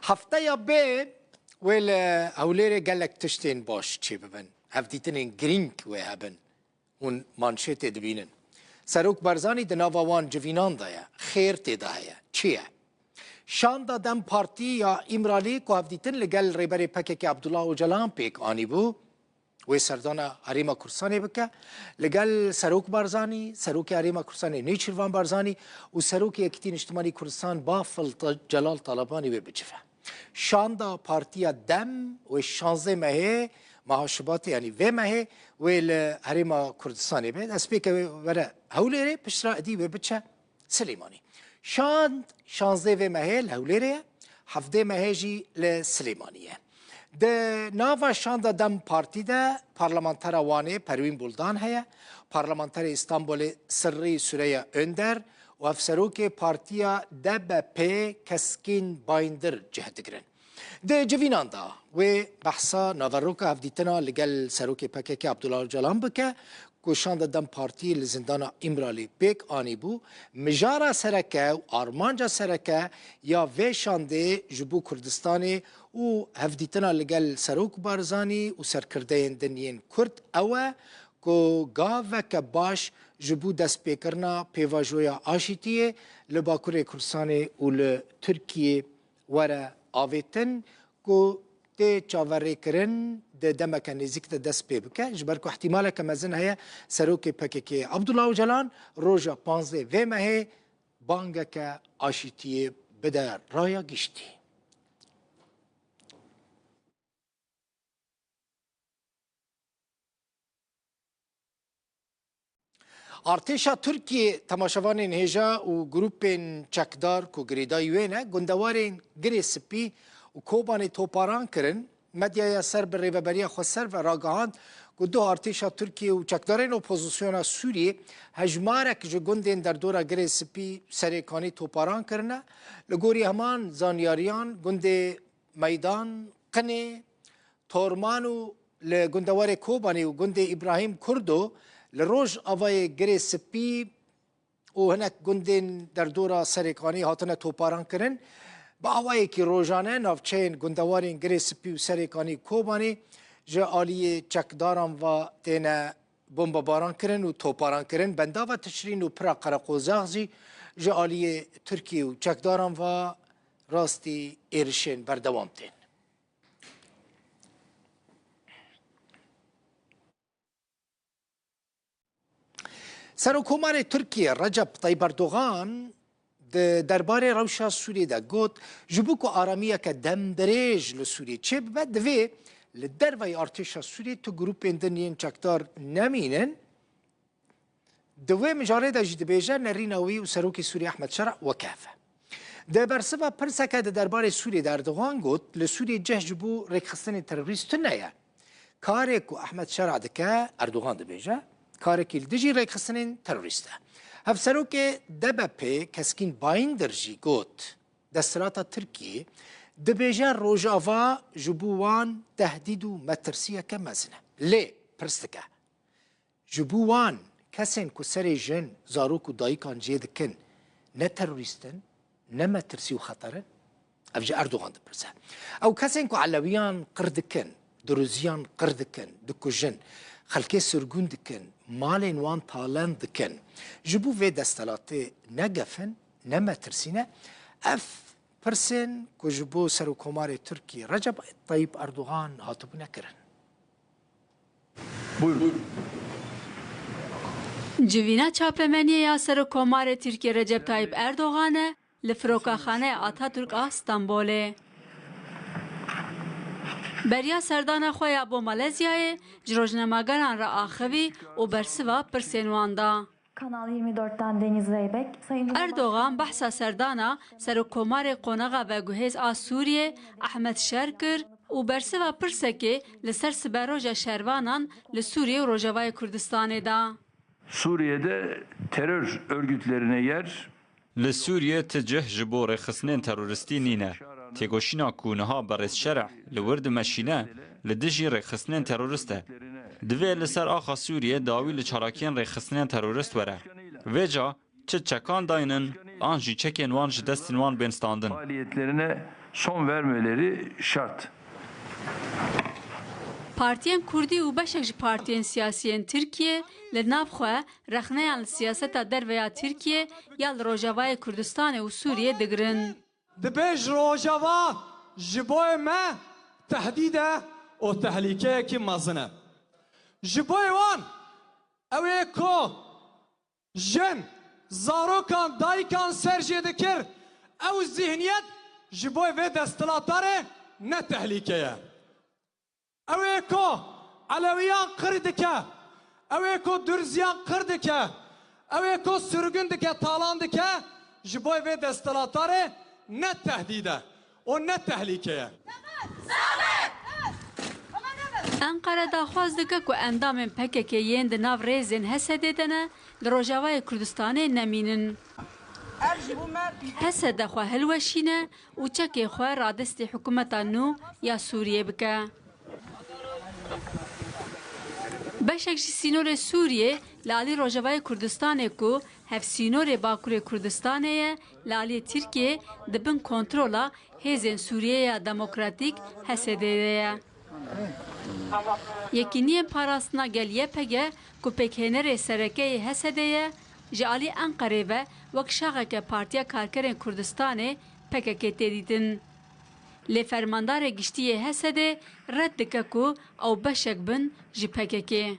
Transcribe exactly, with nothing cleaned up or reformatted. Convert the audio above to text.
Hefteya bê wê li Hewlêrê gelek tiştên baş çêbibin. Hevdîtinên girîng wê hebin. Hûn manşetê dibînin. Serok Barzanî di nava wan civînan de ye. Xêr tê de heye. Çi ye? Şanda DEM Partî ya Îmralî ku hevdîtin li gel rêberê P K K Abdullah Ocalan pêk anîbû, wê serdana Herêma Kurdistanê bike, li gel Serok Barzanî, Serokê Herêma Kurdistanê Nêçîrvan Barzanî û Serokê Yekîtî Niştimanî Kurdistan Bafil Ta-, Celal Talebanî wê bicive. Şanda Partiya DEM wê şanzdeh mehê, meha Şubatê, yanî vê mehê wê li Herêma Kurdistanê be. Destpêke wê were Hewlêrê, piştre êdî wê biçe Silêmanî. Şand şanzdeh vê mehê li Hewlêrê ye, hevdeh mehê jî li Silêmanî ye. Di nava şanda DEM Partî de parlamentera Wanê Perwîn Buldan heye, parlamenterê Îstanbulê Sirrî Süreyya Önder û hevserokê partiya D B P Keskîn Bayındır cih digirin. Di civînan de wê behsa naveroka hevdîtina li gel serokê P K K Abdullah Ocalan bike ku şanda DEM Partî li zindana Îmralî pêk anîbû. Mijara sereke û armanca sereke ya vê şandê ji bo Kurdistanê û hevdîtina li gel Serok Barzanî û serkirdeyên din yên Kurd ew e ku gaveke baş ji bo destpêkirina pêvajoya aşîtiyê li Bakurê Kurdistanê û li Tirkiyê were avêtin ku tê çaverêkirin di demeke nêzîk de dest pê bike, ji ber ku ihtimaleke mezin heye serokê P K K Abdullah Ocalan roja panzdeh vê mehê bangeke aşîtiyê bide raya giştî. Artêşa Tirkiyê, temaşevanên hêja û grûpên çekdar ku girêdayî wê ne, gundewarên Girê Spî û Kobanê toparan kirin. Medyaya ser bi rêveberiya xweser ve ragihand ku duh artêşa Tirkiyê û çekdarên opozisyona Sûriyê hejmarek ji gundên derdora Girê Spî Serêkanî toparan kirine. Li gorî heman zanyariyan, gundê Meydan, Qinê, Torman û li gundewarê Kobanê û gundê Îbrahîm Kurdo li rojavayê Girê Spî û hinek gundên derdora Serêkanî hatine toparan kirin. Bi awayekî rojane navçeyên gundewarên Girê Spî û Serêkanî Kobanê ji aliyê çekdaran ve têne bombebaran kirin û toparan kirin. Bendava Tişrîn û pira Qereqozax jî ji aliyê Tirkiyê û çekdaran ve rastî êrişên berdewam tên. Serokkomarê Tirkiyê Recep Tayyip Erdogan di derbarê rewşa Sûriyê de got, ji bo ku aramiyeke demdirêj li Sûriyê çêbibe, divê li derveyî artêşa Sûriyê tu grûpên din yên çekdar nemînin. Di wê mijarê de jî dibêje nerîna wî û Serokê Sûriyê Ehmed Şera weke hev e. Di bersiva pirseke di derbarê Sûriyê de Erdogan got, li Sûriyê cih ji bo rêkxistinên terorîst tune ye. Karê ku Ehmed Şera dike, Erdogan dibêje, karekî li dijî rêkxistinên terorîst e. Hevserokê D B P Keskîn Bayindir jî got, desthilata Tirkiyê dibêje Rojava ji bo wan tehdîd û metirsiyeke mezin e. Lê pirs dike, ji bo wan kesên ku serê jin, zarok û dayikan cê dikin, ne terorîst in, ne metirsî û xeter in? Ev ji Erdogan dipirse. Ew kesên ku Elewiyan qir dikin, Duruziyan qir dikin, dikujin, xelkê sirgûn dikin, malên wan talen dikin, ji bo vê desthilatê ne gef in, ne metirsî ne? Ev pirsên ku ji bo Serokkomarê Tirkiyê Recep Tayyip Erdogan hatibûne kirin. Buyurun. Civîna çapemeniyê ya Serokkomarê Tirkiyê Recep Tayyip Erdogan e li Firokaxaneya Atatürk a Stenbolê. Beriya serdana xwe ya bo Malezyayê ji rojnamegeran re axivî û bersiva pirsên wan da. Kanal yirmi dörtten Deniz Zeybek. Sayın Cumhurbaşkanı Erdogan behsa serdana Serokkomarê Qonaxa Veguhêz a Sûriyê Ehmed Şer kir û bersiva pirsekê li ser siberoja şervanan li Sûriyê û Rojavayê Kurdistanê da. Suriye'de terör örgütlerine yer Li Sûriyê ti cih ji bo rêxistinên teroristî nîne. Têkoşîna ku niha berêz Şereh li wir dimeşîne, li dijî rêxistinên terorist e. Divê li ser axa Sûriyê dawî li çalakiyên rêxistinên terorist were. Vêca çi çekan daynin? an jî çekên wan ji destên wan bên standin. Faaliyetlerine son vermeleri şart. Partiyên Kurdî û beşek ji partiyên siyasî yên Tirkiyê li nav xwe rexneyan li siyaseta derve ya Tirkiyê ya li Rojavayê Kurdistanê û Sûriyê digirin. Dibê ji Rojava ji boyê me tehdîd e û tehlîkeyekî mezin e. Ji boyê wan ew ê ku jin, zarokan, dayikan ser jê dikir, ew zîhniyet ji boyê vê desthilatarê ne tehlîke ye. Ew ê ku Elewiyan qir dike, ew ê ku Durziyan qir dike, ew ê ku sirgûn dike, talan dike, ji bo vê desthilatarê ne tehdîd e û ne tehlîke ye. Enqere daxwaz dike ku endamên P K K yên di nav rêzên H S D'ê de ne, li Rojavayê Kurdistanê nemînin. H S D xwe hilweşîne û çekê xwe radestî hikûmeta nû ya Sûriyê bike. Beşek ji sînorê Sûriyê li alî Rojavayê Kurdistanê ku hevsînorê Bakurê Kurdistanê ye, li alî Tirkiyê di bin kontrola Hêzên Sûriyeya Demokratîk, H S D'ê de ye. Yekîniyên Parastina Gel, Y P G, ku pêkhênerê sereke yê H S D'ê ye, ji alî Enqerê ve wek şaxeke Partiya Karkerên Kurdistanê, P K K, tê dîtin. Lê Fermandarê Giştî yê H S D'ê red dike ku ew beşek bin ji P K K.